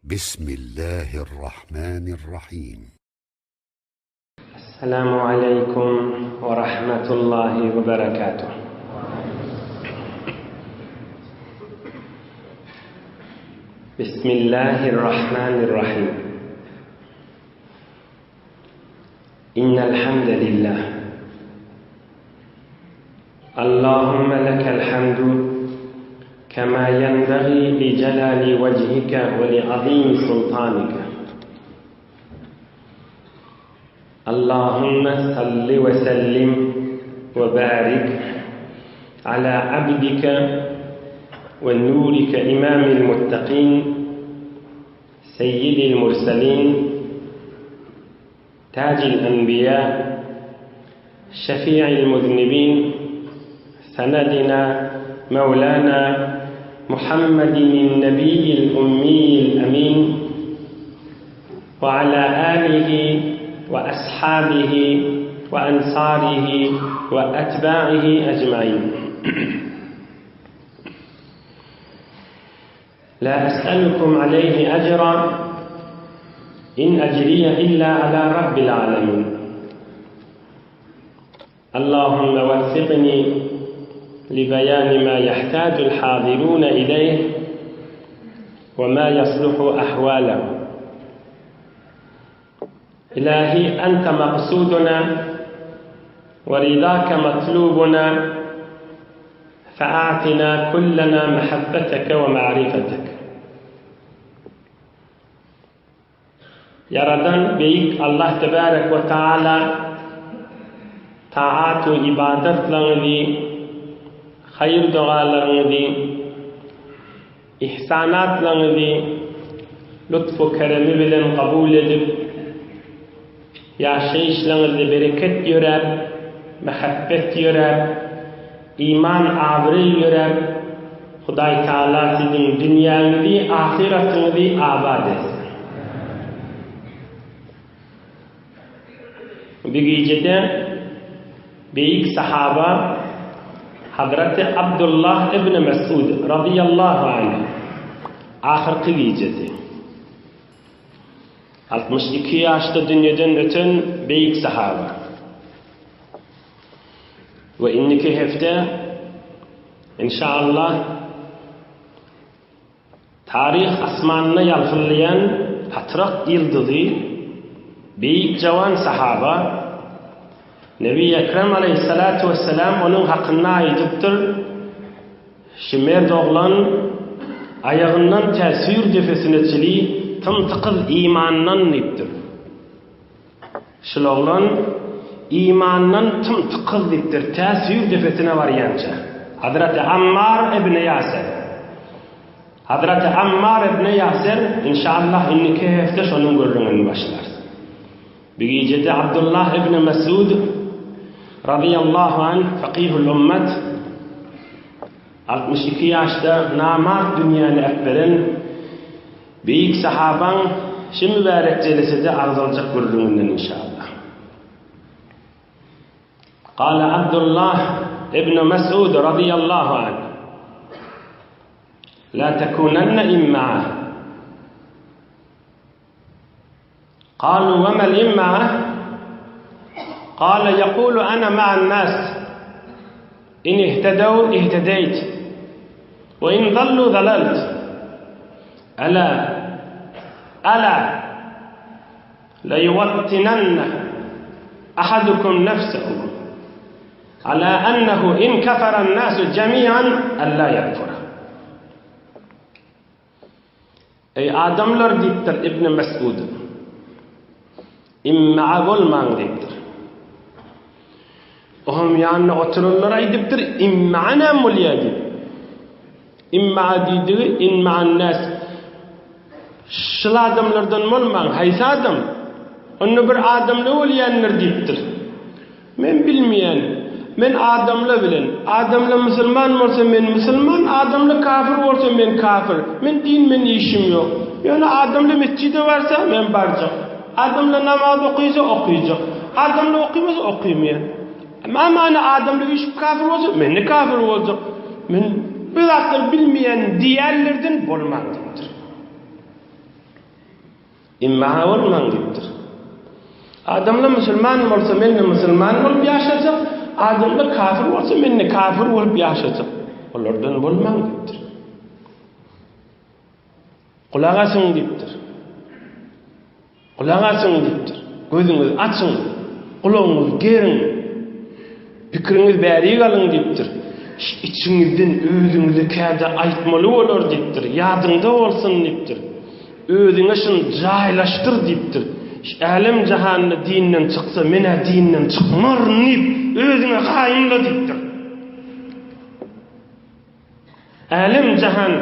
Bismillahirrahmanirrahim. Esselamu aleýkum we rahmetullahi we berekatuh. Bismillahirrahmanirrahim. Innel hamdelillah. Allahumma lekel hamdu kema yenbaghi li jalali wejhike we li azimi sultanika. Allahumma salli we sellim we barik ala abdike we nurike imamil muttaqin seyyidil murselin tacil enbiya şefi'il muznibin senedina mevlana Muhammedin nebiyyil ummiyil emin ve ala alihi ve ashabihi ve ensarihi ve etba'ihi ecmain. La es'elukum aleyhi ecra in ecriye illa ala rabbil alemin. Allahümme veffikni li beyani ma yahtacul hadirune ileyh ve ma yasluhu ahvalehum. Ilahi ente maksuduna ve ridake matlubuna fe'atina kullena mehabbeteke ve ma'rifetek. Ýaradan Beýik Allah Tebärek we Taala taat we ybadatlaryňyzy, haýyr-dogalaryňyzy, ihsanatlaryňyzy lutf-u keremi bilen kabul edip, ýaşaýyşlaryňyzda bereket ýöräp, mähebbet ýöräp, iman abraý ýöräp, Hudaý Taala siziň dünýäňizi, ahyratyňyzy abat etsin. Bu gijede beýik sahaba Hazreti Abdullah ibn Mesud razyýallahu anh ahyrky gijesi. 62 ýaşda dünýeden öten beýik sahaba. We indiki hepde inşallah Taryh asmanynda ýalpyldaýan patrak ýyldyzy, beýik jawan sahaba, Nebi Ekrem aleýhissalatu wessalam onuň hakynda aýdypdyr, Şu mert oglan aýagyndan tä süýr depesine çili tym-tykyz imandan diýipdir. Şul oglan imandan tym-tykyz diýipdir, tä süýr depesine barýança. Hazreti Ammar ibn Ýaser. Hazreti Ammar ibn Ýaser, inşallah indiki hepde şonuň gürrüňini başlarys. Bu gijede Abdullah ibn Mesud razyýallahu anh, fakihul ummet, 62 ýaşda namart dünýäni äpberen Beýik sahabaň şu mübärek jelesede agzaljak gürrüňinden inşallah. Gala Abdullah ibn Mesud razyýallahu anh. La tekunenne imma'a. Galu ve mel imma'a? Gala yekulu ana ma'an nas. In ihtedew ihtedeyt. Ve in zallu zalalt. Ela Ela leyuvattinenne ahadukum nefsehu ala ennehu in keferen nasu cemian en la yekfura. Eý adamlar diýipdir Ibn Mesud. Immaa bolmaň diýipdir. Onuň ýanynda oturanlar aýdypdyr, immaa näme bolýar diýip. Immaa diýdigi inma'an nas. Şul adamlardan bolmaň, haýsy adam? Onda bir adamla bolýandyr diýipdir. Men bilmeýän. Men adamla bilen. Adamla musulman bolsa men musulman, adamla kafir bolsa men kafir. Men din men işim ýok. Ýöne adamla mesjide barsa men barjak. Adamla namaz okysa okyjak. Adamla okymasa okymaýan. Mamana adamla üýşüp kafir bolsa mende kafir boljak. Men bu zatlary bilmeýän diýenlerden bolmaň diýipdir. Imma bolmaň diýipdir. Adamlar musulman bolsa men-de musulman bolup ýaşajak, adamlar kafir bolsa men-de kafir bolup ýaşajak. Olardan bolmaň diýipdir. Gulak asyň diýipdir. Gulak asyň diýipdir. Gözüňizi açyň, gulagyňyzy geriň. Pikiriňizi bärik alyň diýipdir. Içiňizden özüňize käde aýtmaly bolar diýipdir. Ýadyňda bolsun diýipdir. Özüňe şuny jaýlaşdyr diýipdir. Älem-jahanda dinden çyksa, men-ä dinden çykmaryn diýip, özüňe gaýymla diýipdir. Älem-jahan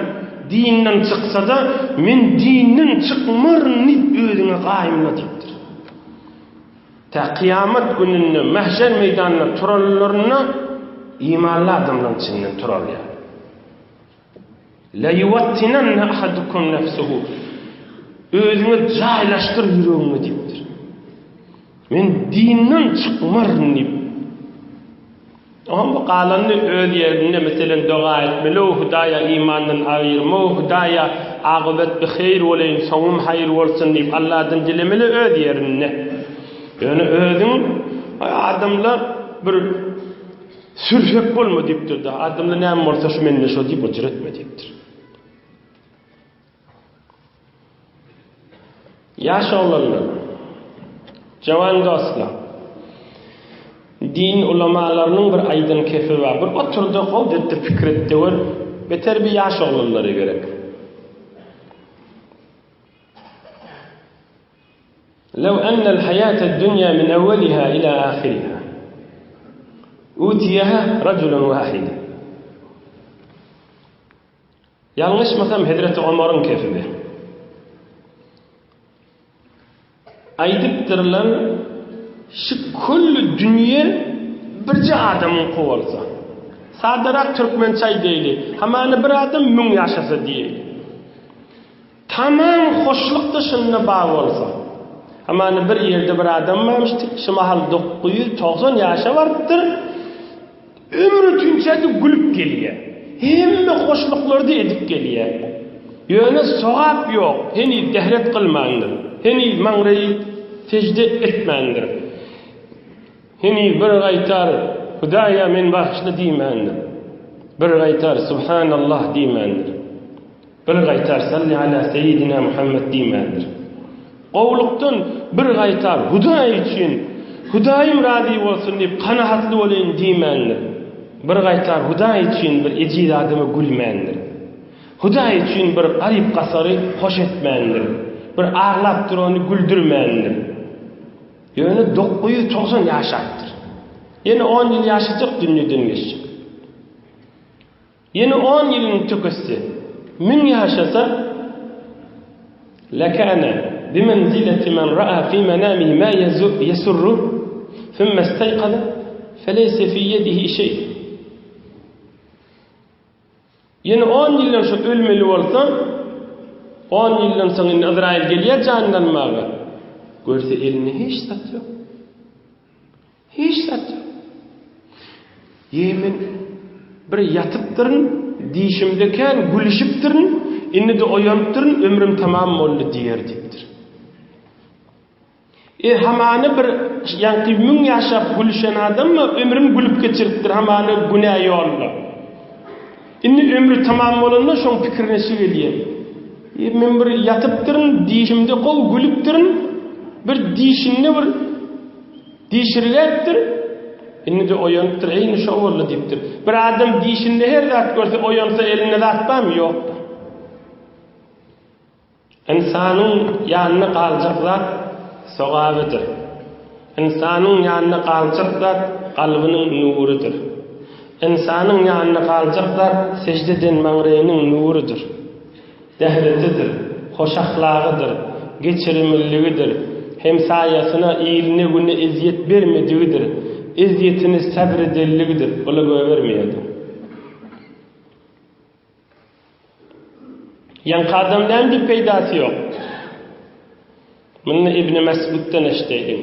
dinden çyksa-da, men dinden çykmaryn diýip özüňe gaýymla diýipdir. Tä kyýamat gününde mähşer meýdanynda turanlarynda imanly adamlaryň içinden turalýar. La yuwattinanna ahadukum nefsuhu. Özüňe jaýlaşdyr ýüregiňi diýipdir. Men dinden çykmaryn diýip. Oňa bu galanyny öz ýerinde meselem doga etmeli, o Hudaýa imandan aýyrma, o Hudaýa agybat bi heýr boleýin, soňum haýyr bolsun diýip Allahdan dilemeli öz ýerinde. Ýöne özüň adamlar bir sürsek bolma diýipdir-de, adamlar näme bolsa şu mende şo diýip ojur etme diýipdir. Ýaş oglanlar, jawan dostlar, din ulamalarynyň bir aýdan kefi bar. Bir otur-da, gowy etde pikir et-de gör, beter bir ýaş oglanlara gerek. Lew ennel haýated dünýä min ewweliha ila ahiriha. Utiýeha rajulun wahid. Ýalňyşmasam hezreti Omaryň kefibi. Aýdypdyrlar, şu külli dünýe birje adamyňky bolsa. Sadarak türkmençe aýdaýly, hamana bir adam müň ýaşasa diýeýli. Tamam hoşluk-da şunda bar bolsa. Hamana bir ýerde bir adam barmyşdy, şu mahal 990 ýaşa barypdyr. Ömri tünçedi gülüp gelýär. Hemme hoşluklary-da edip gelýär. Ýöne sogap ýok, heniz dehret kylmandyr. Heniz maňraýy sejde etmändir. Heniz bir gaýtar Hudaýa meni bagyşla diýmändir. Bir gaýtar Subhanallah diýmändir. Bir gaýtar Salli ala Seýidina Muhammed diýmändir. Gowulykdan bir gaýtar Hudaý üçin, Hudaýym razy bolsun diýip kanagatly bolaýyn diýmändir. Bir gaýtar Hudaý üçin bir ejiz adama gülmändir. Hudaý üçin bir garyp-gasary hoş etmändir. Bir aglap durany güldürmändir. Ýöne 990 ýaşapdyr. Ýene on ýyl ýaşajak dünýeden geçjek. Ýene on ýylyny tüketse, müň ýaşasa, Lekâne bimenzileti men ra'a fî menâmihi mâ yesurruh, sümme isteykaza, feleyse fî yedihi şey. Ýene on ýyldan şu ölmeli bolsa, on ýyldan soň indi Yzraýyl gelýär janlanmaga. Görse elinde hiç zat ýok. Hiç zat ýok. Ýe men bir ýatypdyryn, dişimde kän gülüşipdirin, indi-de oýanypdyryn, ömrüm tamam boldy diýer diýipdir. E hamany bir ýaňky müň ýaşap gülüşen adammy ömrüni gülüp geçiripdir hamany günä ýolda. Indi ömri tamam bolanda şoň pikirine şu gelýär. E men bir ýatypdyryn, dişimde gowy gülüpdirin, bir dişinde bir Dişirgäpdir, indi-de oýanypdyr, eýni şo boldy diýipdir. Bir adam dişinde her zat görse, oýansa elinde zat barmy? Ýokdur. Ynsanyň ýanynda galjak zat sogabydyr. Ynsanyň ýanynda galjak zat kalbynyň nurudyr. Ynsanyň ýanynda galjak zat sežde eden maňraýynyň nurudyr. Dähretidir, hoş ahlagydyr, geçirimliligidir, hemsaýasyna, iline-gününe ezýet bermedigidir, ezýetini sabr edenligidir, ola goýbermeýärdi. Ýaňky adam näme diýip peýdasy ýok. Muny Ibn Mesuddan eşdeýdim.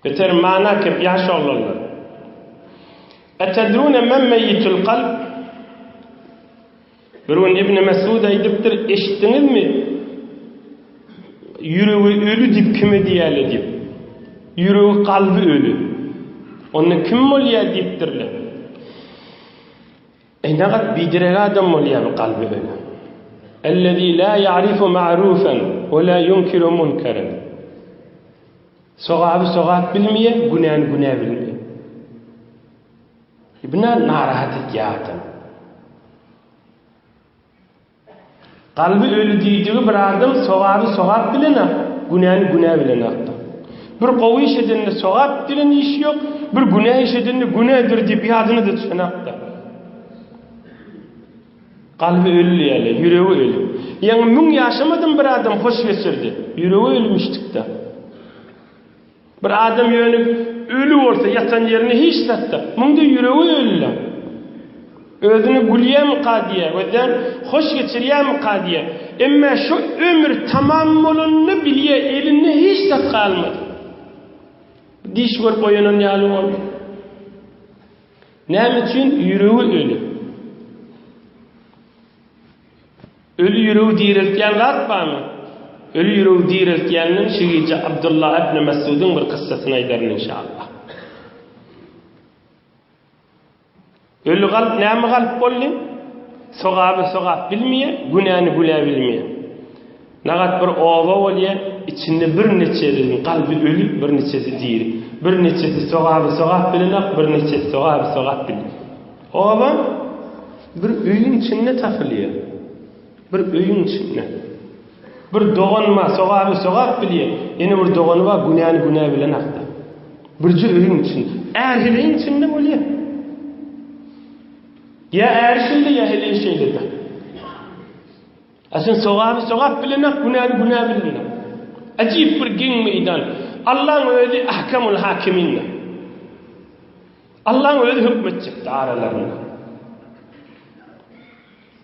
Beter mana kep ýaş oglanlar. Etedrune men meyyitul kalb? Bir gün Ibn Mesud aýdypdyr, eşitdiňizmi? Ýüregi öli diýip kime diýýärler diýip. Ýüregi kalby öli. Onda kim bolýar diýipdirler. Eý nagat biderek adam bolýar bu kalby öli. Ellezî lâ ya'rifu ma'rufen we lâ yunkiru munkeren. Sogaby sogap bilmeýär, günäni günä bilmeýär. Ibn narahat etýär adam. Kalby öli diýdigi bir adam sogaby sogap bilenok, günäni günä bilenokdyr. Bir gowy iş edende sogap diýlen iş ýok, bir günä iş edende günädir diýip ýadyna-da düşenokdyr. Kalby öli diýýärler, ýüregi öli. Ýaňy müň ýaşamadam bir adam hoş geçirdi, ýüregi ölmüşdik-de. Bir adam ýöne öli bolsa ýatan ýerinde hiç zatda, muňda ýüregi ölüle. Özüni gülýärmika diýýär, özem hoş geçirýärmika diýýär. Emma şu ömür tamam bolanyny bilýär, elinde hiç zat galmady. Diş görüp oýanan ýaly boldy. Näme üçin? Ýüregi öli. Öli ýüregi direltýän zat barmy? Öli ýüregi direltýänden şu gije Abdullah ibn Mes'udyň bir kyssasyny aýdaryn inşallah. Öli galp näme galp boldy? Sogaby sogap bilmeýär, günäni günä bilmeýär. Nagat bir oba bolýar, içinde bir neçesiniň kalby öli, bir neçesi diri. Bir neçesi sogaby sogap bilenok, bir neçesi sogaby sogap bilýär. Oba bir öýüň içinde tapylýar. Bir öýüň içinde. Bir dogan bar, sogaby sogap bilýär. Ýene bir dogany bar, günäni günä bilen akda. Birje öýüň içinde. Är-heleýiň içinde bolýar. Ýa äri şeýle, ýa heleýi şeýle-de. A sen sogaby sogap bileňok, günäni günä bileňok. Ajyp bir giň meýdan. Allaň özi ahkamul hakimindir. Allaň özi hökm etjekdi aralarynda.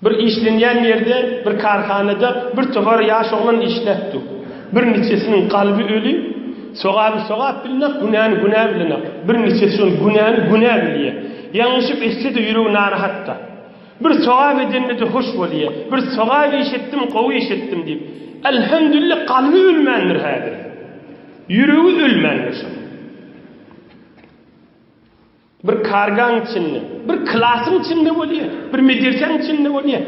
Bir işlenýän ýerde, bir karhanada bir topar ýaş oglan işläp dur. Bir niçesiniň kalby öli, sogaby sogap bilenok, günäni günä bilenok. Bir niçesi şol günäni günä bilýär. Ýalňyşyp etse-de ýüregi narahatda. Bir sogap edende-de hoş bolýar. Bir sogap iş etdim, gowy iş etdim diýip. Elhamdülillah kalby ölmändir häzir. Ýüregi ölmändir şoň. Bir kargaň içinde, bir klasyň içinde bolýar, bir medresäň içinde bolýar.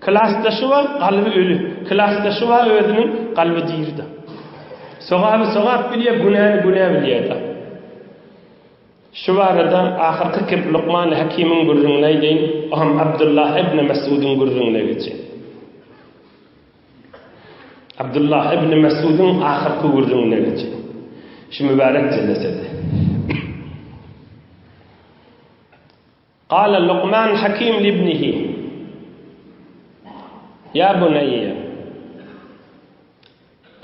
Klasdaşy bar, kalby öli. Klasdaşy bar özüniň kalby diride. Sogaby sogap bilýär, günäni günä bilýär-de. Şu barada ahyrky kep Lukman Hekimiň gürrüňini aýdaýyn, o hem Abdullah ibn Mes'udyň gürrüňine geçeýin. Abdullah ibn Mes'udyň ahyrky gürrüňine geçeýin. Şu mübärek jelesede. Gala Lukman Hakim libnihi Ýa buneýýe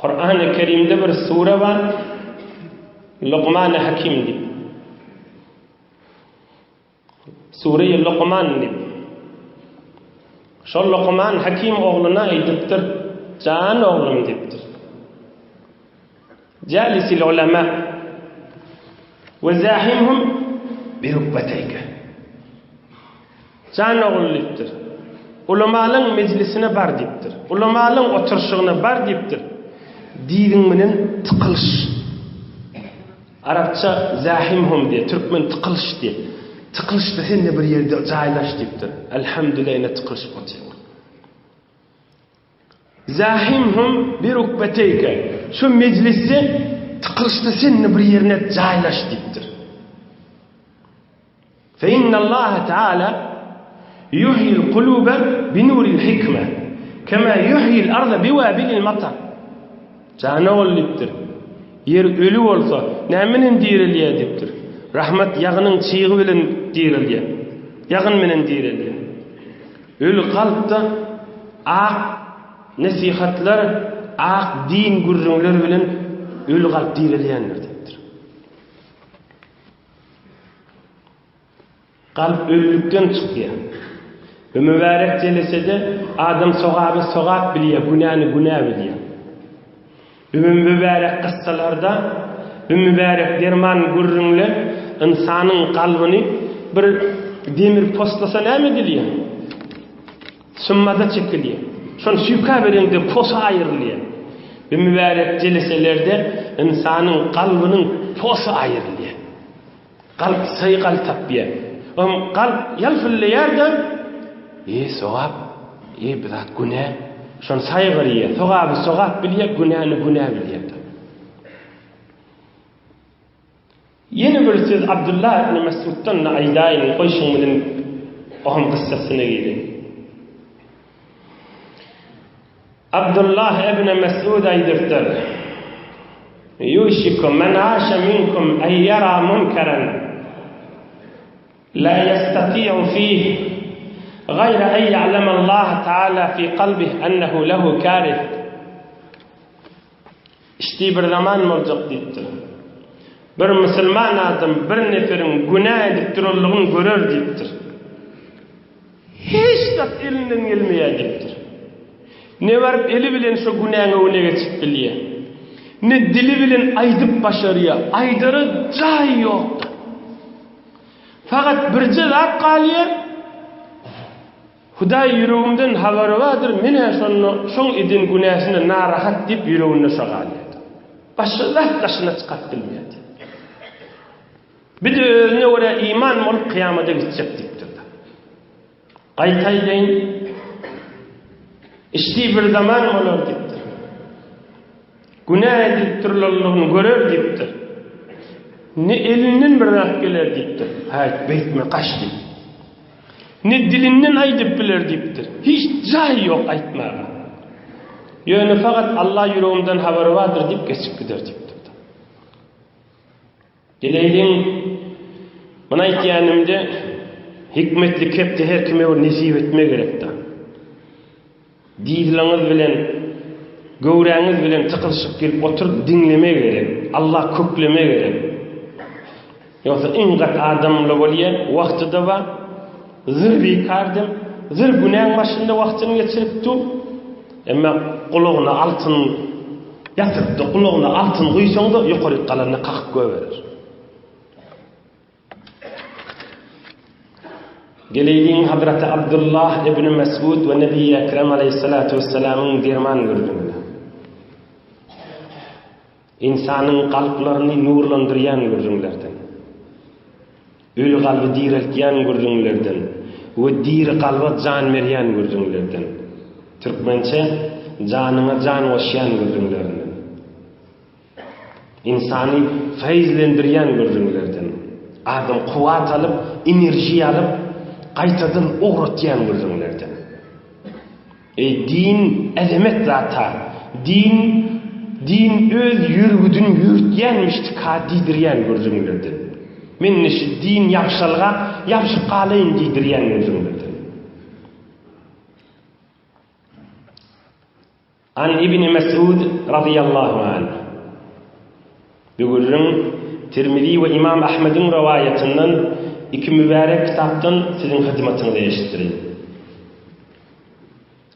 Kurany Kerimde bir sure bar Lukman Hakim diýip. Sure-i Lukman diýip. Şol Lukman Hakim ogluna aýdypdyr, Jan oglum diýipdir. Jalisil ulema we zahimhum bi rukbateyke. Jan ogul diýipdir. Ulamalyň mejlisine bar diýipdir. Ulamalyň oturyşygyna bar diýipdir. Diziň bilen tykylyş. Arapça zahimhum diýýär, türkmen tykylyş diýýär. Tykylyşda sen-de bir ýerde jaýlaş diýipdir. Elhamdülillah ine tykylyşyp otyr. Zahimhum bi rukbeteýke, Şu mejlisde tykylyşda sen-de bir ýerine jaýlaş diýipdir. Fe innallaha taala yuhyil kuluba bi nuril hikme, kema yuhyil arda bi wabilil matar. Jana ol diýipdir. Ýer öli bolsa, näme bilen direlýär diýipdir. Rahmat ýagynyň çygy bilen direlýär. Ýagyn bilen direlýär. Öli kalpda ak nesihatlar, ak din gürrüňler bilen öli kalp direlýändir diýipdir. Kalp ölülikden çykýar. Bu mübärek jelesede adam sogaby sogap bilýär, günäni günä bilýär. Bu mübärek kyssalarda, bu mübärek derman gürrüňler ynsanyň kalbyny bir demir poslasa näme edilýär? Sümmada çekilýär. Şony süýkäbereňde posy aýrylýar. Bu mübärek jeleselerde ynsanyň kalbynyň posy aýrylýar. Kalp saýgal tapýar. Oň kalp ýalpyllaýar-da, Eý, sogap, eý, bu zat günä. Şony saýgarýar. Sogaby sogap bilýär, günäni günä bilýär. Ýene bir söz Abdullah ibn Mesuddan-da aýdaýyn, goý şuň bilen onuň kyssasyna gireýin. Abdullah ibn Mesud aýdypdyr, Ýuşiku men aşa minkum en ýara munkeren la ýestati'u fih gaýra en ýa'lema Allah Taala fi kalbih ennehu lehu karih. Işdi bir zaman boljak diýipdir. Bir musulman adam bir neferiň günä edip duranlygyny görer diýipdir. Hiç zat elinden gelmeýär diýipdir. Ne baryp eli bilen şo günäň öňüne geçip bilýär. Ne dili bilen aýdyp başarýar. Aýdara jaý ýokdur. Fakat birje zat galýar. Hudaý ýüregimden habary bardyr, men-ä şonda şoň eden günäsine narahat diýip ýüreginde şo galýardy. Başga zat daşyna çykaryp bilmeýärdi. Bir-de özüne görä iman bolup kyýamada gitjek diýipdir-de. Gaýta aýdaýyn, Işdi bir zaman bolar diýipdir. Günä edilip durlanlygyny görer diýipdir. Ne elinden bir zat geler diýipdir. Häýt, beýtme, gaç diýip. Ne dilinden aýdyp biler diýipdir. Hiç jaý ýok aýtmaga. Ýöne fakat Allah ýüregimden habary bardyr diýip geçip gider diýipdir. Geleýliň, muny aýtýanymda hikmetli kepde her kime bir nesip etme gerekdi. Dyzlaňyz bilen, göwräňiz bilen tykylyşyp gelip oturyp diňleme gerek. Allah kökleme gerek. Ýogsa iň gaty adamla bolýa, wagty-da bar, zyr bikardem, zyr günäň başynda wagtyny geçirip dur. Emma gulagyna altyn ýatyryp-da, gulagyna altyn guýsaň-da, ýokaryk galanda kakyp goýberer. Geleýliň Hazraty Abdullah ibn Mesud we Nebi Ekrem aleýhissalatu wessalamyň derman gürrüňine. Ynsanyň kalplaryny nurlandyrýan gürrüňlerden. Öli kalby direltýän gürrüňlerden we diri kalba jan berýän gürrüňlerden. Türkmençe janyňa jan goşýan gürrüňlerinden. Ynsany feýzlendirýän gürrüňlerden. Adam kuwwat alyp, enerjiýa alyp, gaýtadan ugratýan gürrüňlerden. Eý, din azamet zat-a! Din, din öz ýörgüdini ýörütýänmişdi-ka diýdirýän gürrüňlerden. Men-de şu din ýapyşalga ýapyşyp galaýyn diýdirýän gürrüňlerden. An Ibni Mes'ud razyýallahu anh. Bu gürrüň Tirmizi we Imam Ahmediň rowaýatyndan iki mübärek kitapdan siziň hyzmatyňyza eşitdirin.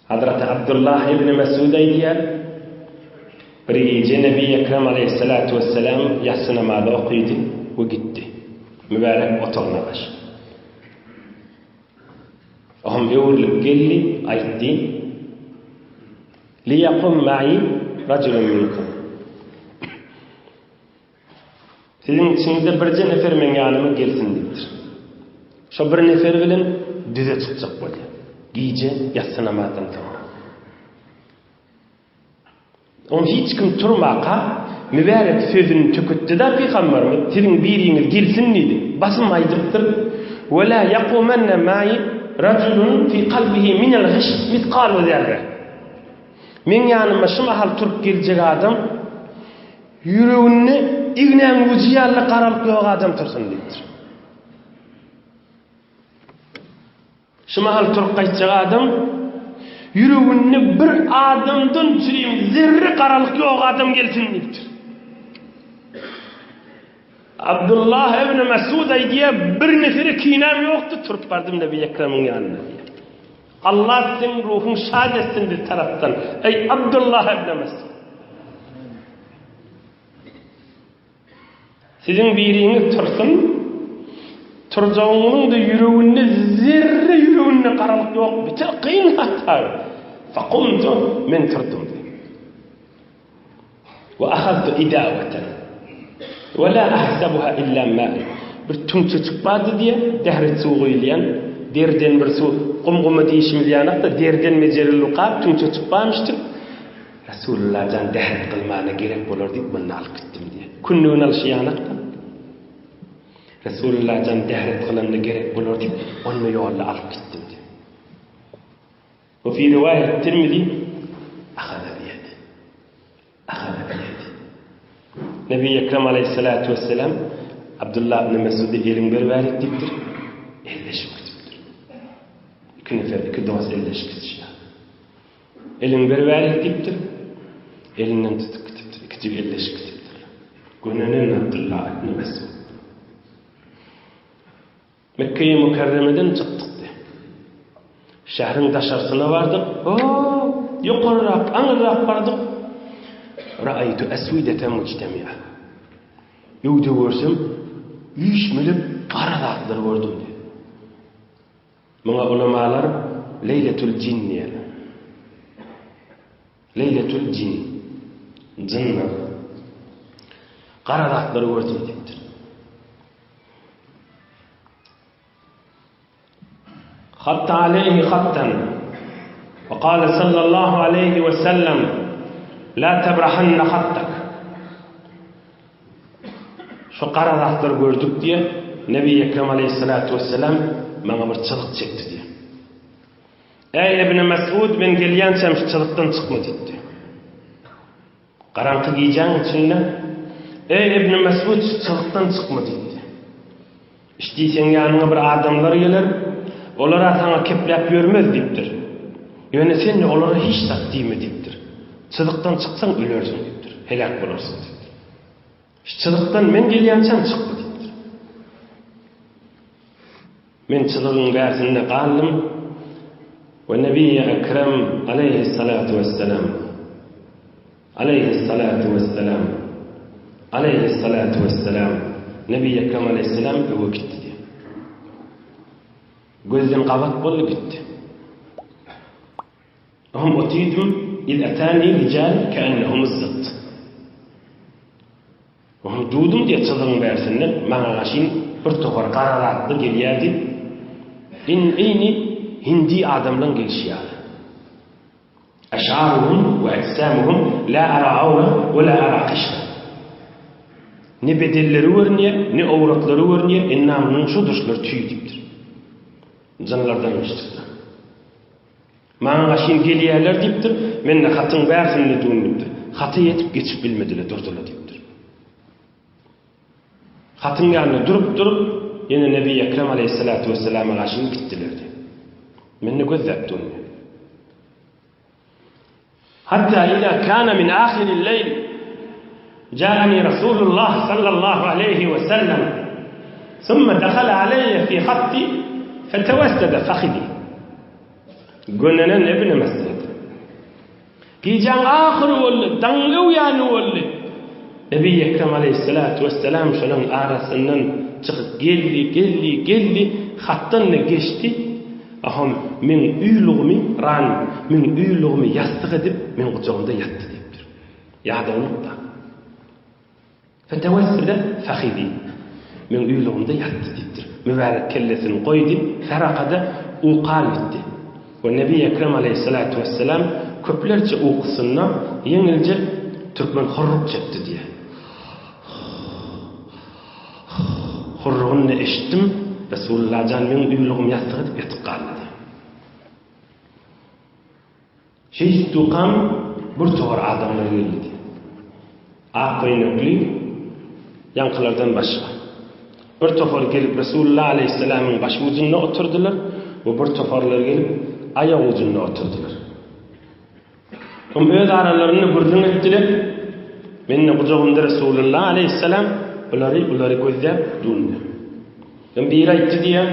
Hazraty Abdullah ibn Mes'ud aýdýar, Bir gije Nebi Ekrem aleýhissalatu wesselam ýassy namazy okydy we gitdi. Mübärek otagyna gaçdy. Ohm öwrülip geldi, aýtdy, Liýakum ma'i rajulun minkum. Siziň içiňizde birje nefer meň ýanyma gelsin diýipdir. Şo bir nefer bilen düze çykjak bolýar. Gije ýassy namazdan soňra. Oň hiç kim turmaka, mübärek sözüni töketdi-de pygamberimiz, Siziň biriňiz gelsin diýdi. Basym aýdypdyr, Ve lâ yekûmenne ma'i rajulun fî kalbihi minel gyş miskalu zerre. Meň ýanyma şu mahal turup geljek adam, ýüreginde ignäň ujy ýaly garalyk ýok adam tursun diýipdir. Şu mahal turup gaýtjak adam, ýüreginde bir adamdan çürim zerre garalyk ýok adam gelsin diýipdir. Abdullah ibn Mesud aýdýar, bir nefere kinäm ýokdy, turup bardym Nebi Ekremiň ýanyna diýýär. Allah seň ruhuň şad etsin bir tarapdan, eý Abdullah ibn Mesud. Siziň biriňiz tursun, turjagyňyzyň-da ýüreginde zerre ýüreginde garalyk ýok, beter kyn hatda. Fakumtu, men turdum diýdi. We ahaztu idawatan. We la ahsabuha illa ma'an. Bir tüňçejik bardy diýýär, dähret suwy guýulýan, deriden bir suw, gum-guma diýşimiz ýanak-da, deriden mejerili gap tüňçejik barmyşdyr. Resulullah jan dähret kylmana gerek bolar diýip, muny alyp gitdim diýýär. Kündügini alşy ýanak-da. Resulullah jan dähret kylanda gerek bolar diýip, ony ýolda alyp gitdim diýýär. We fi riwaýat Tirmizi, Ahaza biýedi. Ahaza biýedi. Nebi Ekrem aleýhissalatu wesselam Abdullah ibn Mesuda eliň beribärik diýipdir. Elleşip gidipdir. Iki nefer, iki dost elleşip gidişýär. Eliň beribärik diýipdir. Elinden tutup gidipdir. Ikijik elleşip gidipdir. Gönenen Abdullah ibn Mesud. Mekgeýi Mükerremeden çykdykdy. Şäheriň daşarsyna bardyk. O, ýokarrak, aňyrrak bardyk. Ra'aýtu aswideten mujtemi'a. Öwde görsem, üýşmelek gara zatlar gördüm diýdi. Muňa ulamalar Leýletul jin diýýärler. Leýletul jin. Jynlar. Gara zatlary gördüm diýipdir. Hatta aleýhi hattan. Ve kâle sallallahu aleýhi ve sellem La tebrahanna hattak. Şu gara zatlary gördük diýe, Nebi Ekrem aleýhissalatu vesselam maňa bir çyzyk çekdi diýe. Eý Ibn Mesud, men gelýänçäm şu çyzykdan çykma diýipdi. Garaňky gijäň içinde, Eý, Ibn Mesud, şu çyzykdan çykma diýipdi. Iş diýseň ýanyňa bir adamlar geler, olar-a saňa kepläp ýörmez diýipdir. Ýöne sen-de olara hiç zat diýme diýipdir. Çyzykdan çyksaň ölersiň diýipdir, heläk bolarsyň diýipdir. Şu çyzykdan men gelýänçäm çykma diýipdir. Men çyzygyň bärsinde galdym we Nebiýi Ekrem aleýhissalatu wesselam, aleýhissalatu wesselam, aleýhissalatu wesselam, Nebiýi Ekrem aleýhissalam öe gitdi diýýär. Gözden gabat boldy gitdi. Ohm otydym, iz etani rijal keennehumuz zytt. Oňa dudum diýe çyzygyň bärsinden maňa gaşyn bir topar gara zatly gelýärdi. In eýni hindi adamlaň gelşi ýaly. Eşaruhum we ejsamuhum la ara awra we la ara kyşra. Ne bedenleri görünýär, ne owratlary görünýär, endamynyň şu duşlary tüý diýipdir. Jynlardan geçdikler. Maňa gaşyn gelýärler diýipdir, men-de hatyň bärsinde dun diýipdir. Hata ýetip geçip bilmediler, durdular diýipdir. Hatyň ýanynda durup-durup, ýene Nebi Ekrem aleýhissalatu wesselama gaşyn gitdiler diýip. Men-de gözläp dun diýip. Hatta iza kana min ahiril leýl ja'ani Rasulullah sallallahu aleýhi we sellem summa dahala aleýe fi hatti fetewessede fahydi. Gönenen Ibn Mesud. Gijäň ahyry boldy, daň öw ýany boldy. Nebi Ekrem aleýhissalatu wesselam şolaň arasyndan çykyp geldi, geldi, geldi, hatdan-da geçdi. Aham, meň uýlugymy, ran, meň uýlugymy ýassyk edip, meň gujagymda ýatdy diýipdir. Ýadawlyk-da. Fetewessede fahyzi. Meň uýlugymda ýatdy diýipdir. Mübärek kellesini goýdy, ferakada uka gitdi. We Nebi Ekrem aleýhissalatu wesselam köplerçe ukusynda ýeňiljek türkmen horruk çekdi diýýär. Hurrugyny eşitdim, Resulullah jan meň uýlugym ýassyk edip ýatyp galdy diýýär. Şeýdip dukam bir towar adamlar geldi diýýär. Ak köýnekli, ýaňkylardan başga. Bir topar gelip Resulullah aleýhissalamyň baş ujunda oturdylar we bir toparlar gelip aýak ujunda oturdylar. Hem öz aralarynda gürrüň etdiler. Men-de gujagymda Resulullah aleýhissalam bulary, bulary gözläp durdy. Hem biri aýtdy diýýär,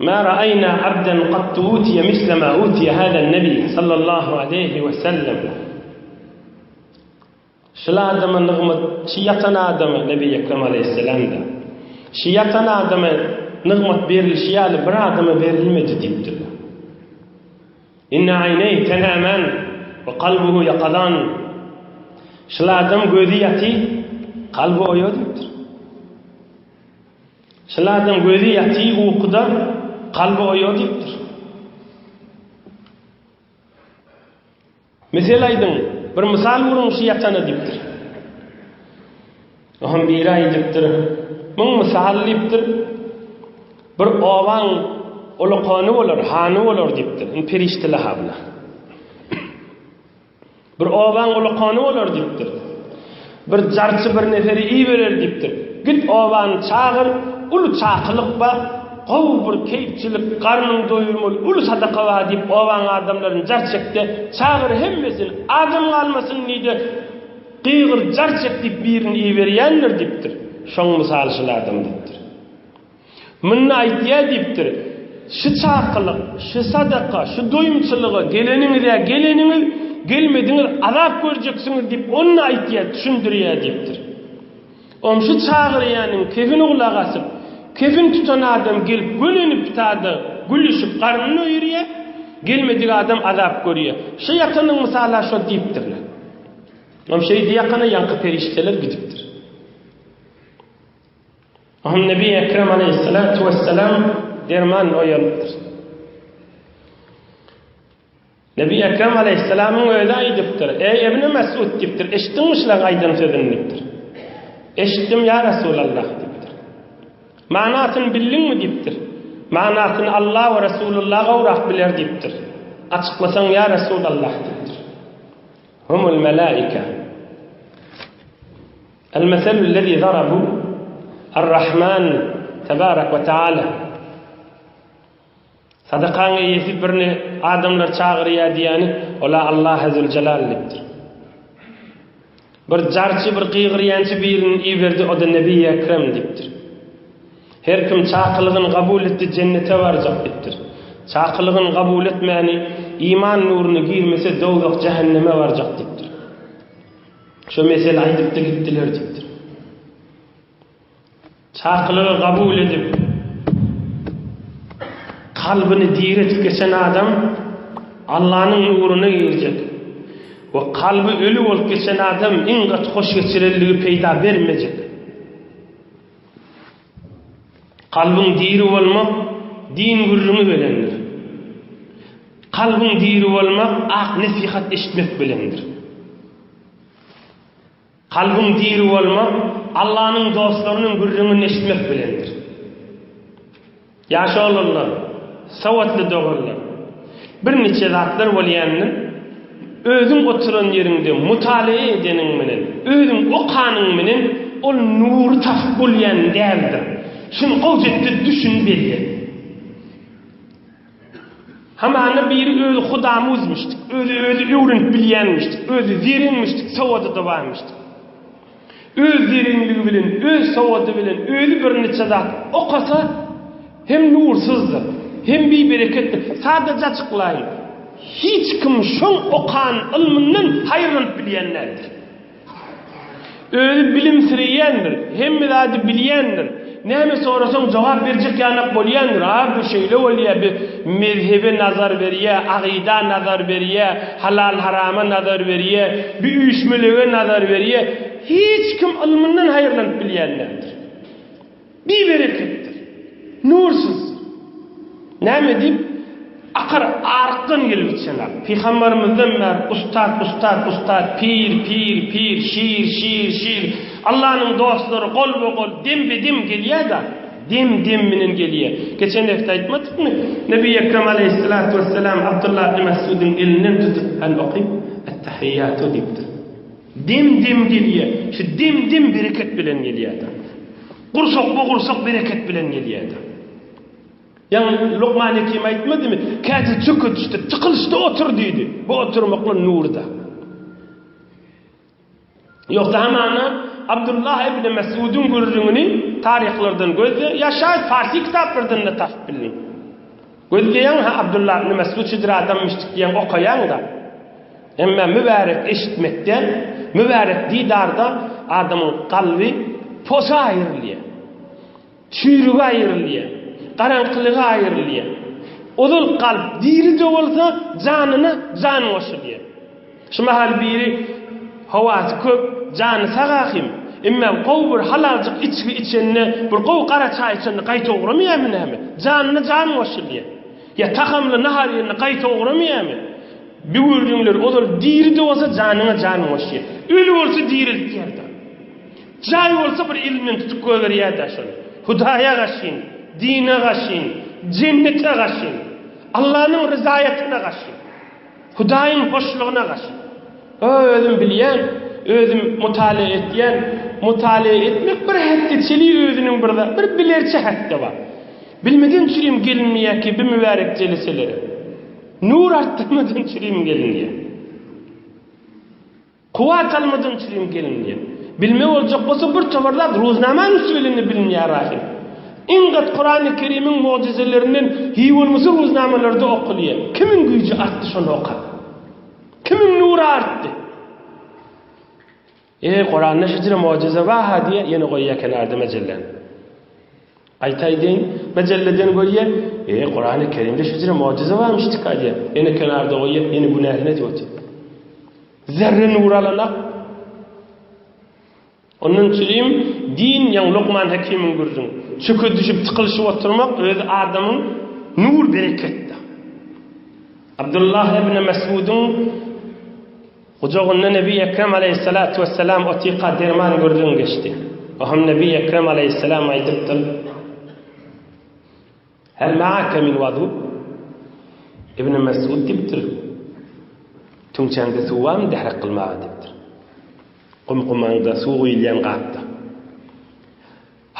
Ma ra'aýna abdan gattu utiýe misle ma utiýe haza nebi sallallahu aleýhi we sellem. Şul adama nygmat, şy ýatan adama Nebi Ekrem aleýhissalam-da, Şy ýatan adama nygmat berilişi ýaly bir adama berilmedi diýipdirler. Inne aýneý tenaman we kalbuhu ýakazan. Şul adam gözi ýaty, kalby oýa diýipdir. Şul adam gözi ýaty ukuda, kalby oýa diýipdir. Mesel aýdyň, bir mysal uruň şu ýatana diýipdir. Oňam biri aýdypdyr, Muň mysaly diýipdir, bir obaň ulukany bolar, hany bolar diýipdir. Indi perişdeler ha bular. Bir obaň ulukany bolar diýipdir. Bir jarçy bir neferi iberer diýipdir. Git obany çagyr, uly çakylyk bar, gowy bir keýpçilik, garnyňy doýurmaly uly sadaka bar diýip obaň adamlaryny jar çekde, çagyr hemmesini, adam galmasyn diýde, gygyr jar çek diýip birini iberýändir diýipdir. Şoň mysaly şul adam diýipdir. Munda aýtýar diýipdir, Şu çakylyk, şu sadaka, şu doýumçylyga geleniňiz-ä geleniňiz, gelmediňiz azap görjeksiňiz diýip, onda aýtýar, düşündirýär diýipdir. Om şu çagyrýanyň kefini gulak asyp, kefin tutan adam gelip gönenip sada gülüşip garnyny doýurýar, gelmedik adam azap görýär. Şu ýatanyň mysaly-a şo diýipdirler. Om şeýdi ýakana ýaňky perişdeler gidipdir. Oňa Nebi Ekrem aleýhissalatu wessalam derman oýalypdyr. Nebi Ekrem aleýhissalamyň özi aýdypdyr, Eý Ibn Mesud diýipdir, eşitdiňmi şularyň aýdan sözüni diýipdir. Eşitdim ýa Resulallah diýipdir. Manasyny bildiňmi diýipdir. Manasyny Allah we Resulullah gowrak biler diýipdir. Açyklasaň ýa Resulallah diýipdir. Humul melaika. El-meselü'l-lezî zarabu Ar-Rahman tebarek we teala. Sadakaň eýesi birini adamlar çagyrýar diýýäni, ol-a Allaha Züljelal diýipdir. Bir jarçy, bir gygyrýançy birini iberdi, o-da Nebi Ekrem diýipdir. Her kim çakylygyny kabul etdi, jennete barjak diýipdir. Çakylygyny kabul etmäni, iman nuruny girmese, dowzah, jähenneme barjak diýipdir. Şo mesele aýdypdy gitdiler diýipdir. Çakylygy kabul edip, kalbyny diri edip geçen adam Allanyň nuruna girjek we kalby öli bolup geçen adam iň gaty hoş geçirenligi peýda bermejek. Kalbyň diri bolmak din gürrüňi bilendir. Kalbyň diri bolmak ak nesihat eşitmek bilendir. Kalbyň diri bolmak Allanyň dostlarynyň gürrüňini eşitmek bilendir. Ýaş oglanlar, sowatly doganlar, birniçe zatlar bolýandyr, özüň oturan ýeriňde mutalaýa edeniň menen, özüň okanyň menen ol nury tapyp bolýan däldir. Şuny gowja düşün belle. Hamana biri özi hudamuzmyşdyk, özi özi öwrenip bilýänmişdik, özi zereňmişdik, sowady-da barmyşdyk. Öz zereňligi bilen, öz sowady bilen özi birniçe zat okasa, hem nursyzdyr, hem bibereketdir. Sadaja açyklaýyn, hiç kim şoň okan ylmyndan haýyrlanyp bilýän däldir. Özi bilimsireýändir, hemme zady bilýändir. Näme sorasaň jogap berjek ýanak bolýandyr. A bu şeýle bolýar, bu mezhebe nazar berýär, agyda nazar berýär, halal-harama nazar berýär, bu üýşmelege nazar berýär. Hiç kim ylmyndan haýyrlanyp bilýän däldir. Bibereketdir. Nursuzdyr. Näme diýip, akar arykdan gelip içen ak. Pygambarymyzdan bäri ustad, ustad, ustad, pir, pir, pir, şir, şir, şir. Allanyň dostlary golba-gol, dembe-dem gelýär-de, dem-dem bilen gelýär. Geçen hepde aýtmadykmy? Nebi Ekrem aleýhissalatu wessalam Abdullah ibn Mes'udyň elinden tutup, hany okyp, Ettehiýýatu diýipdir. Dem-dem gelýär. Şu dem-dem bereket bilen gelýär-de. Gursakma-gursak bereket bilen gelýär-de. Ýaňy Lukman Hekim aýtmadymy? Käte çökedişde, tykylyşda otur diýdi. Bu oturmaklar nurda. Ýogsa hamana Abdullah ibn Mes'udyň gürrüňini taryhlardan gözle, ýa şaýat farsi kitaplardan-da tapyp bildiň. Gözleýäň ha Abdullah ibn Mes'ud şudur adammyşdyk diýýäň, okaýaň-da. Emma mübärek eşitmekden, mübärek didarda adamyň kalby posa aýrylýar. Çüýrügi aýrylýar, garaňkylygy aýrylýar. Ozal kalp diri-de bolsa, janyna jan goşulýar. Şu mahal biri. Howasy kök, jany sag ahym. Emme gowy bir halaljyk içgi içende, bir gowy gara çaý içende gaýta ugramaýarmy näme? Janyna jan goşulýar. Ýa tagamly nahar iýende gaýta ugramaýarmy? Bu gürrüňler ozal diri-de bolsa janyňa jan goşýar. Öli bolsa direltýär-de. Jaý bolsa bir elinden tutup goýberýär-dä şony. Hudaýa gaşyn, dine gaşyn, jennete gaşyn, Allanyň ryzaýatyna gaşyn. Hudaýyň hoşlugyna gaşyn. Özüm bilýän, özüm mutala etýän, mutala etmek bir hetde çeli özüniň bir zat, bir bilerçe hetde bar. Bilmeden çürim gelinmeýär ki bi mübärek jeleselere. Nur artdyrmadan çürim gelinýär. Kuwwat almadan çürim gelinýär. Bilme boljak bolsa bir towar zat ruznamanyň üsti bilen-de bilinýär ahym. Iň gat Kurany Kerimiň mugjyzelerinden hiý bolmasa ruznamalarda okulýar. Kimiň güýji artdy şony okap? Kimiň nury artdy? Eý, Kuranda şujra mugjyza bar-ha diýýär, ýene goýýar kenarda mejelläni. Gaýta aýdaýyn, mejelleden görýär, Eý, Kurany Kerimde şujra mugjyza barmyşdyka diýýär, ýene kenarda goýýar, ýene günäsini edip otyr. Zerre nur alanak. Ondan çürim din ýaň Lukman Hekimiň gürrüň. Çöke düşüp tykylyşyp oturmak özi adamyň nur bereketde. Abdullah ibn Mes'udyň gujagynda Nebi Ekrem aleýhissalatu wessalam otyka derman gürrüň geçdi. Oham Nebi Ekrem aleýhissalam aýdypdyr. Hel ma'ake min wazu? Ibn Mes'ud diýipdir. Tüňçäňde suw barmy dährek kylmaga diýipdir. Gum-gumaňda suw guýulýan gapda.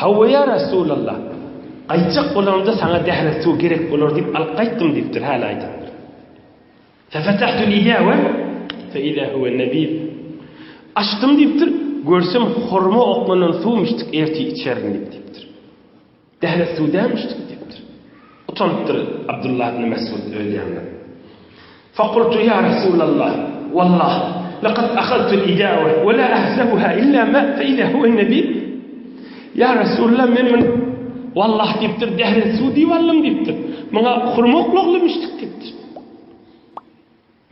Hawa ýa Resulallah. Gaýtjak bolamda saňa dährek suw gerek bolar diýip alyp gaýtdym diýipdir, häli aýdypdyr. Fefetahtul idawe fe iza huwe nebid. Açdym diýipdir, görsem hurma oklanan suwmyşdyk ertir içerin diýip diýipdir. Dählet suw dälmişdik diýipdir. Utanypdyr Abdullah ibn Mesud öz ýanynda. Fakultu ýa Resulallah, wallah, laqad ahadtul idawe we la ahsabuha illa ma fe iza huwe nebid. Ýa Resulallah, men muny wallah diýipdir, dählet suw diýip aldym diýipdir. Muňa hurma oklaglymyşdyk diýipdir.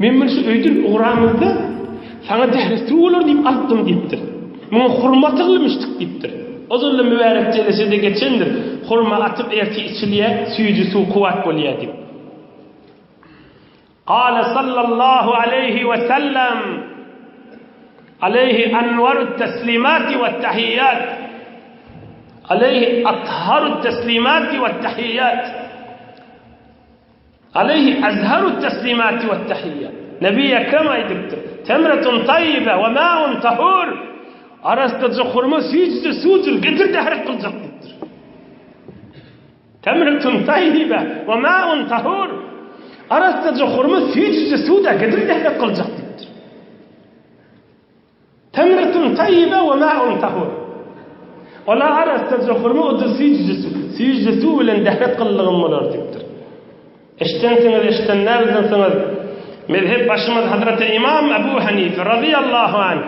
Men muny şu öýden ugramyzda saňa dähriz suw bolar diýip alypdym diýipdir. Muňa hurma atyglymyşdyk diýipdir. Ozal-da mübärek jelesede geçendir. Hurma atyp ertir içilýär, süýji suw kuwwat bolýar diýip. Kale sallallahu aleýhi we sellem aleýhi anwarut teslimati we tahiýat aleýhi atharut teslimati we tahiýat Aleýhi azharut teslimati we tahiýýat. Nebi Ekrem aýdypdyr, Temretun taýýibe we ma'un tahur. Arassaja hurma süýjüje suwjur, getir dähret kyljak diýipdir. Temretun taýýibe we ma'un tahur. Arassaja hurma süýjüje suwda getir dähret kyljak diýipdir. Temretun taýýibe we ma'un tahur. Ola arassaja hurma o-da süýjüje suw. Süýjüje suw bilen dähret kyldygym bolar diýipdir. Eşdensiňiz, eşden däldirsiňiz. Mezhep başymyz Hazreti Imam Ebu Hanife razyýallahu anh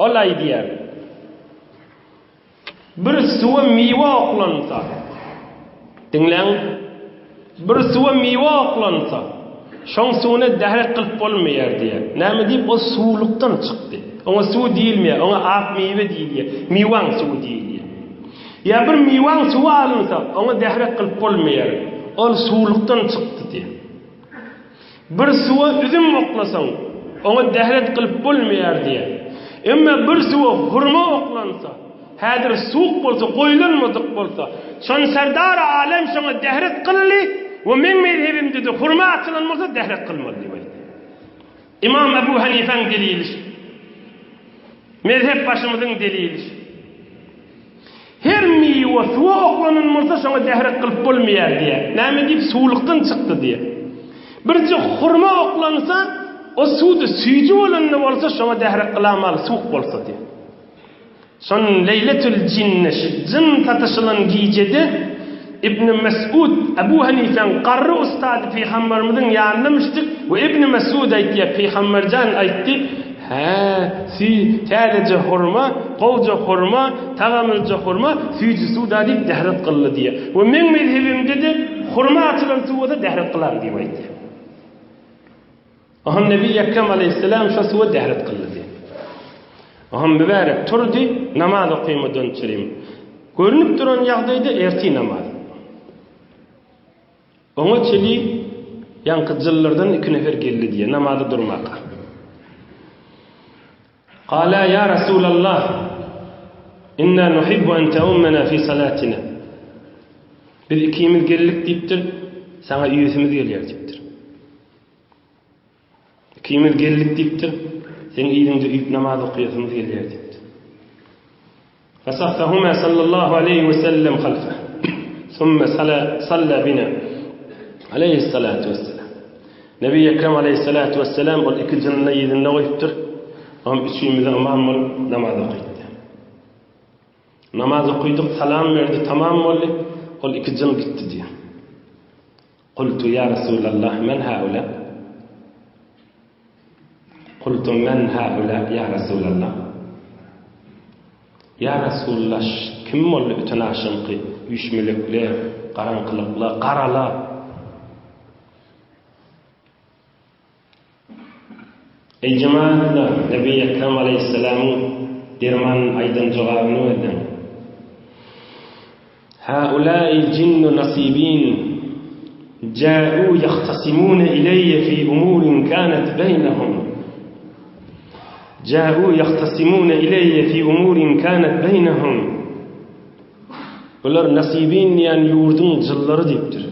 ol aýdýar. Bir suwa miwe oklansa, diňläň, bir suwa miwe oklansa, şoň suwuna dähret kylyp bolmaýar diýýär. Näme diýip, o suwlukdan çykdy. Oňa suw diýilmeýär, oňa ak miwe diýilýär, miwaň suwy diýilýär. Ýa bir miwaň suwy alynsa, oňa dähret kylyp bolmaýar. Ol suwlukdan çykdy diýýär. Bir suwa üzüm oklasaň, oňa dähret kylyp bolmaýar diýýär. Emma bir suwa hurma oklansa, häzir suwuk bolsa, goýlanmadyk bolsa, şony Serdar-y Alem şoňa dähret kyldy we meň mezhebimde-de hurma atylan bolsa dähret kylmaly diýip aýdýar. Ymam Ebu Hanifäň delili şu. Mezhep başymyzyň delili şu. Her miwe suwa oklanan bolsa şoňa dähret kylyp bolmaýar diýýär. Näme diýip suwlukdan çykdy diýýär. Birje hurma oklansa o suwda süýji bolanda bolsa şoňa dähret kylamaly suwuk bolsa diýýär. Şon leýletül jinne şu jyn satyşylan gijede Ibn Mesud Ebu Hanifäň garry ustady pygamberimiziň ýanyna müşdik we Ibn Mesud aýtýar pygamberjan aýtdy Hä, süý, täzeje hurma, gowja hurma, tagamlyja hurma, süýji suw-da diýip dähret kyldy diýýär. We meň mezhebimde-de hurma atylan suw bolsa dähret kylaryn diýip aýdýar. Oňa Nebi Ekrem aleýhissalam şo suwa dähret kyldy diýýär. Oňam mübärek turdy, namaz okymadan çirim. Görnüp duran ýagdaýda ertir namaz. Oňa çeli ýaňky jyllardan iki nefer geldi diýýär, namaza durmaka. Kala ýa Rasulallah, inna nuhibbu an teummena fi salatina. Biz ikimiz geldik diýipdir, saňa üýesimiz gelýär diýipdir. Ikimiz geldik diýipdir, seň yzyňda üýüp namaz okaýasymyz gelýär diýipdir. Fasaffahuma sallallahu aleýhi we sellem halfah. Summa salla bina. Aleýhissalatu wesselam. Nebi Ekrem aleýhissalatu wesselam ol iki jynyny yzynda goýupdyr. Oňam üçimize ymam bolup namaz okytdy. Namaz okydyk, salam berdi, tamam boldy. Ol iki jyn gitdi diýýär. Kultu ýa Resulallah men haula? Kultu men haula ýa Resulallah? Ýa Resulallah kim boldy öten agşamky üýşmelekle, garaňkylykla, garala? Eý jemagatlar, Nebi Ekrem aleýhissalamyň derman aýdan jogabyny gözläň. Haulâi jinnu nasibin jâ'û ýahtasimûne ileýe fî umûrin kânet beýnehum. Jâ'û ýahtasimûne ileýe fî umûrin kânet beýnehum. Bular Nasibin diýen ýurduň jynlary diýipdir.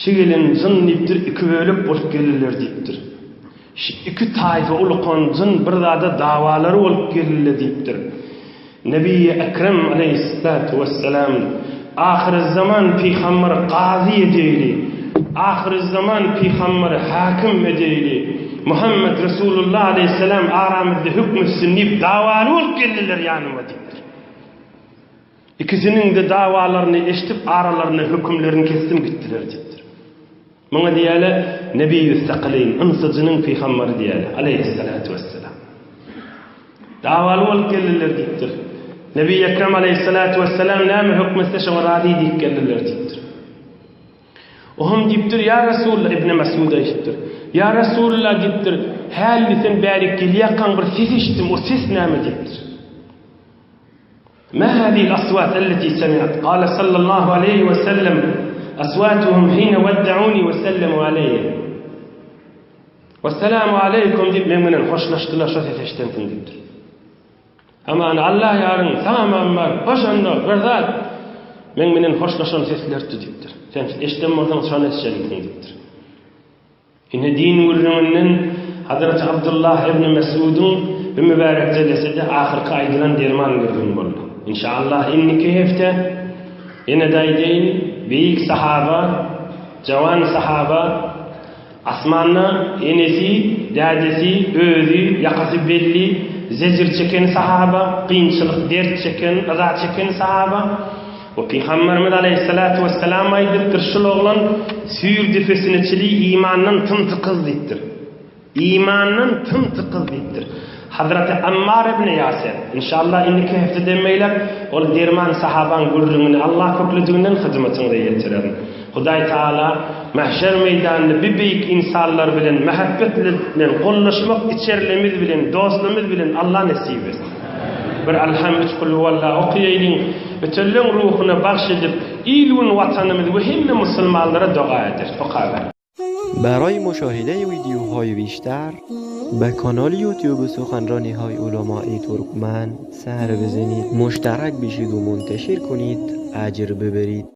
Şi gelen jyn diýipdir, iki bölek bolup geldiler diýipdir. Şi iki taýfa ulukan jyn bir zada dawalary bolup geldiler diýipdir. Nebiýi Ekrem aleýhissalatu wessalam ahyrzaman pygamber gazy edeýli, ahyrzaman pygamber hakim edeýli, Muhammet Resulullah aleýhissalam aramyzda hökm etsin diýip dawaly bolup geldiler ýanyma diýipdir. Ikisiniň-de dawalaryny eşidip, aralarynda hökümlerini kesdim gitdiler diýipdir. Muňa diýýärler, Nebiýü-Sekaleýn, ynsa-jynyň pygambary diýýärler, aleýhissalatu wessalam. Dawaly bolup geldiler diýipdir. Nebi Ekrem aleýhissalatu wessalam näme höküm etse şoňa razy diýip geldiler diýipdir. Ohm diýipdir, Ýa Resulullah, Ibn Mesud aýdypdyr. Ýa Resulullah diýipdir, hälli sen bärik gelýärkaň bir ses eşitdim, o ses näme diýipdir. Ma hâzihil aswat elleti semi'at? Kâle sallallahu aleýhi we sellem, Aswatuhum hine wedda'uni we sellemu aleýye. Wesselamu aleýkum diýip meň bilen hoşlaşdylar şo ses eşidensiň diýipdir. Aman Allah ýaryň saňamam bar, hoş onda bir zat. Meň bilen hoşlaşan seslerdi diýipdir. Sen eşiden bolsaň şony eşideniňsiň diýipdir. Ine din gürrüňinden Hazreti Abdullah ibn Mes'udyň bu mübärek jelesede ahyrky aýdylan derman gürrüň boldy. Inşallah indiki hepde ýene-de aýdaýyn, beýik sahaba, jawan sahaba, asmanda enesi, dädesi, özi, ýakasy belli, zejir çeken sahaba, kynçylyk, dert çeken, yza çeken sahaba, We Pygamberimiz aleýhissalatu wessalam aýdypdyr, Şul oglan süýr depesine çili imandan tym-tykyz diýipdir. Imandan tym-tykyz diýipdir. Hazreti Ammar ibn Ýaser, inşallah indiki hepdeden beýläk ol derman sahabaň gürrüňini Allah köklediginden hyzmatyňyza ýetirerin. Hudaý Taala mahşer meýdanynda bi beýik ynsanlar bilen mähebbet bilen gollaşmak içerlemiz bilen dostlamyz bilen Allah nesip etsin. Bir Alham üç Kulhuwalla okaýaýlyň, ötenleň ruhuna bagş edip, il-gün watanymyz we hemme musulmanlara doga ederis. Okaber. برای مشاهده ویدیوهای بیشتر به کانال یوتیوب سخنرانی های علمای ترکمن سر بزنید مشترک بشید و منتشر کنید اجر ببرید.